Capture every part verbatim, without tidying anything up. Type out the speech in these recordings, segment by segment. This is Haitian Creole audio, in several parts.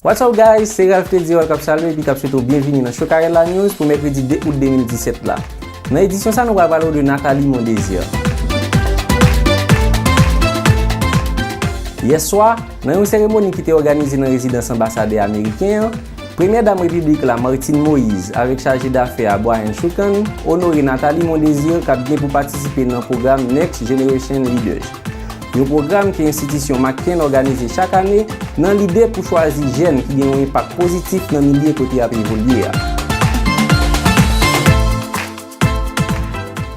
What's up guys, se Ralph Teddy Hall k ap salye epi k ap swete w byenvini nan Chokarella News pou mèkredi de out de mil disèt la. Nan edisyon sa nou pral pale w de Nathalie Mondésir. Yè swa, nan yon seremoni ki te òganize nan rezidans anbasadè ameriken an, premyè dam repiblik la Martine Moïse avèk chaje dafè a Brian Shukan onore Nathalie Mondésir k ap gen pou patisipe nan pwogram Next Generation Leaders. Yon pwogram ke enstitisyon McCain òganize chak ane nan lide pou chwazi jèn ki gen yon enpak pozitif nan milye kote y ap evolye a.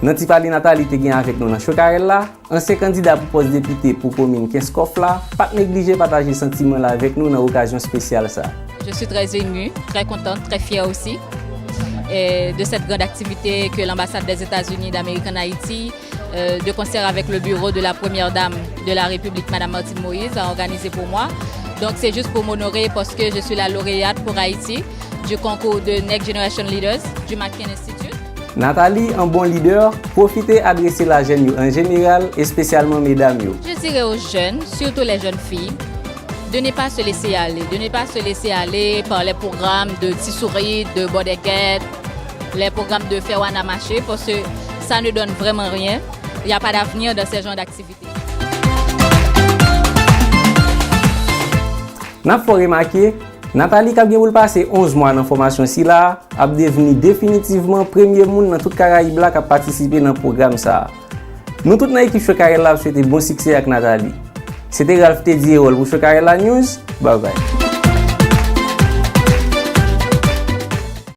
Nan ti pale Nathalie te gen avèk nou nan Chokarella, ansyen kandida pou pòs depite pou komin Kenskòf la, pa t neglije pataje santiman l avèk nou nan okazyon espesyal sa. Je suis très émue, très contente, très fière aussi, euh, de cette grande activité que l'ambassade des États-Unis d'Amérique en Haïti, euh, de concert avec le bureau de la première dame de la République, Madame Martine Moïse, a organisé pour moi. Donc c'est juste pour m'honorer parce que je suis la lauréate pour Haïti du concours de Next Generation Leaders du McCain Institute. Nathalie, an bon lidè, pwofite adrese lajèn yo an jeneral, espesyalman medam yo. Je dirais aux jeunes, surtout les jeunes filles, de ne pas se laisser aller, de ne pas se laisser aller par les programmes de ti sourit, de bòdègèt, les programmes de fè wana mache, parce que ça ne donne vraiment rien. Il n'y a pas d'avenir dans ces genres d'activités. N ap fè w remake, Nathalie k ap gen pou l pase onz mwa nan fòmasyon sila a, ap devni definitivman premye moun nan tout Karayib la k ap patisipe nan pwogram sa a. Nou tout nan ekip Chokarella ap swete bon siksè ak Nathalie. Se te Ralph Teddy Erol pou Chokarella News. Babay.